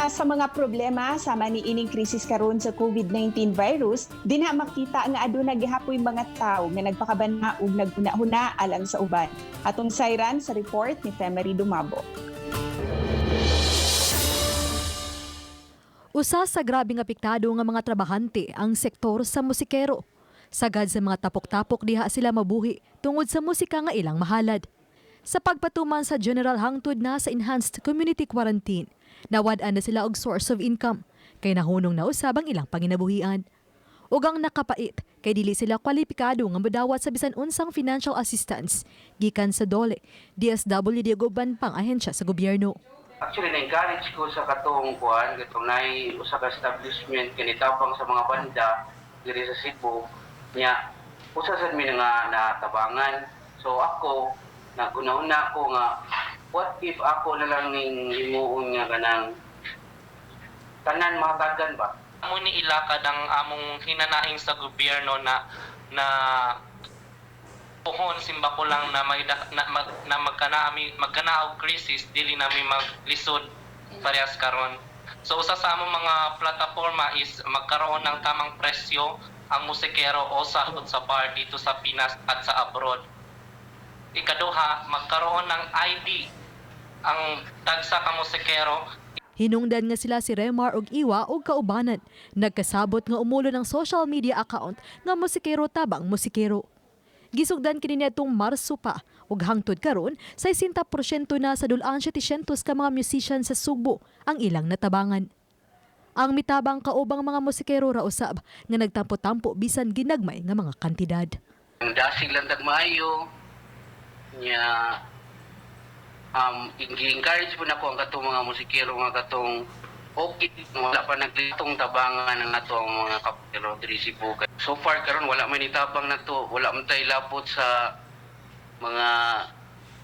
Usa sa mga problema sama ni ining krisis karon sa COVID-19 virus, dinha makita nga aduna gihapoy mga tawo nga nagpakabana ug naghuna-huna alang sa uban. Atong sayran sa report ni Femery Dumabo. Usa sa grabeng apektado nga mga trabahante ang sektor sa musikero. Sagad sa mga tapok-tapok diha sila mabuhi tungod sa musika nga ilang mahalad. Sa pagpatuman sa general hangtod na sa enhanced community quarantine, nawad-an na sila og source of income kay nahunong na usab ang ilang panginabuhian. Ug ang nakapait kay dili sila kwalipikado nga modawat sa bisan unsang financial assistance gikan sa DOLE, DSWD ug uban pang ahensya sa gobyerno. Actually, na-encourage ko sa katong kuan, katong naay usa ka establishment kanitabang sa mga banda diri sa Cebu nya usa sad mi nga natabangan. So ako, naghuna-huna ko nga what if ako na lang ning himuon nga kanang tanan mahatagan ba? Amo ni ilakad ang among hinanaing sa gobyerno na na puhon simba ko lang na may na, na, na magkanaami magkana og crisis, dili nami maglisod parehas karon. So usa sa among mga plataporma is magkaroon ng tamang presyo ang musikero o sahod sa bar dito sa Pinas at sa abroad. Ikaduha, magkaroon ng ID ang tagsa ka musikero. Hinungdan nga sila si Remar og Iwa og kaubanan. Nagkasabot nga umulo ng social media account nga Musikero Tabang Musikero. Gisugdan kini niadtong Marso pa ug hangtod karon 60% na sa dul-an 700 ka mga musician sa Sugbo ang ilang natabangan. Ang mitabang kaubang mga musikero ra usab nga nagtampo-tampo bisan ginagmay nga mga kantidad. Ang dasig lang tag maayo nya i-encourage po nako ang katong mga musikero nga katong okay wala pa naglitong tabangan ang ato ang mga kapero diri Cebu. So far karon wala man itabang nato, wala man tay labot sa mga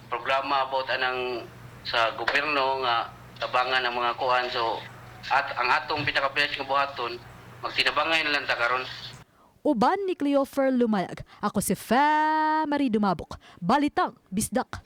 programa about anang sa gobyerno nga tabangan ang mga kuan, so at ang atong pinaka best nga buhaton, magtinabangay na lang ta karon. Uban ni Cleofer Lumayag, ako si Fa Marie Dumabok. Balitang Bisdak.